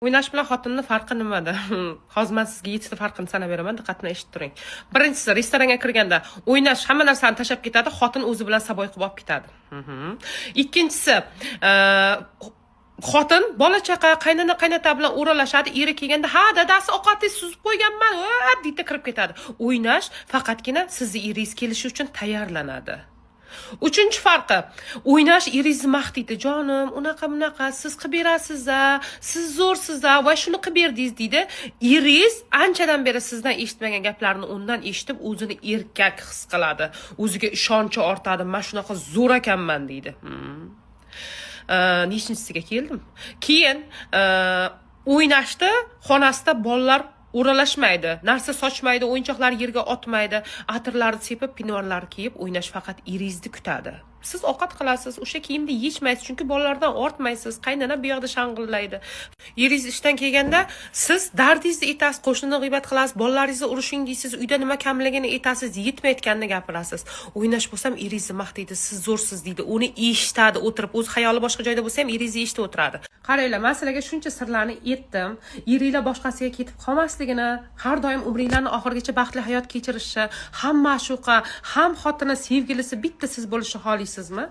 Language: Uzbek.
O'ynash bilan xotinni farqi nimada? Hozir man sizga yettita farqini sanab beraman, diqqat bilan eshitib turing. Birinchisi, restoranga kirganda o'ynash hamma narsani tashlab ketadi, xotin o'zi bilan saboy qilib olib ketadi. Ikkinchisi, xotin bola chaqa, qaynona, qaynota bilan o'ralashadi. Eri kelganda, "Ha, dadasi, ovqatingizni suzib qo'yganman", deydi, kirib ketadi. O'ynash faqatgina sizni eringiz kelishi uchun tayyorlanadi. Uchinchi farqi, o'ynash eringizni maqtaydi: "Jonim, unaqa bunaqa siz qilib berasiz a, siz zo'rsiz a, va shuni qilib berdingiz", deydi. Eringiz anchadan beri sizdan eshitmagan gaplarni undan eshitib, o'zini erkak his qiladi, o'ziga ishonchi ortadi, "Man shunaqa zo'r ekanman", deydi. Nechinchisiga keldim? Keyin o'ynashda xonasida bolalar o'ralashmaydi, narsa sochmaydi, o'yinchoqlarni yerga otmaydi, atirlarni sepib, pinuarlar kiyib, o'ynash faqat eringizni kutadi. Siz ovqat qilasiz, o'sha kiyimni yechmaysiz, chunki bolalardan ortmaysiz, qaynona bu yoqda shang'illaydi. Eringiz ishdan kelganda siz dardingizni aytasiz, qo'shnini g'iybat qilasiz, bolalaringizni urishing deysiz, uyda nima kamligini aytasiz, yetmayotganini gapirasiz. O'ynash bo'lsam eringizni maqtaydi, "Siz zo'rsiz", deydi, uni eshitadi o'tirib, o'zi xayoli boshqa joyda bo'lsa ham, eringizni eshitib o'tiradi. Qaranglar, man sizlarga shuncha sirlarni aytdim. Eringlar boshqasiga ketib qolmasligini, har doim umringlarni oxirigacha baxtli hayot kechirishni, ham ma'shuqa, ham xotini, sevgilisi bitta siz bo'lishni xohlaysizmi?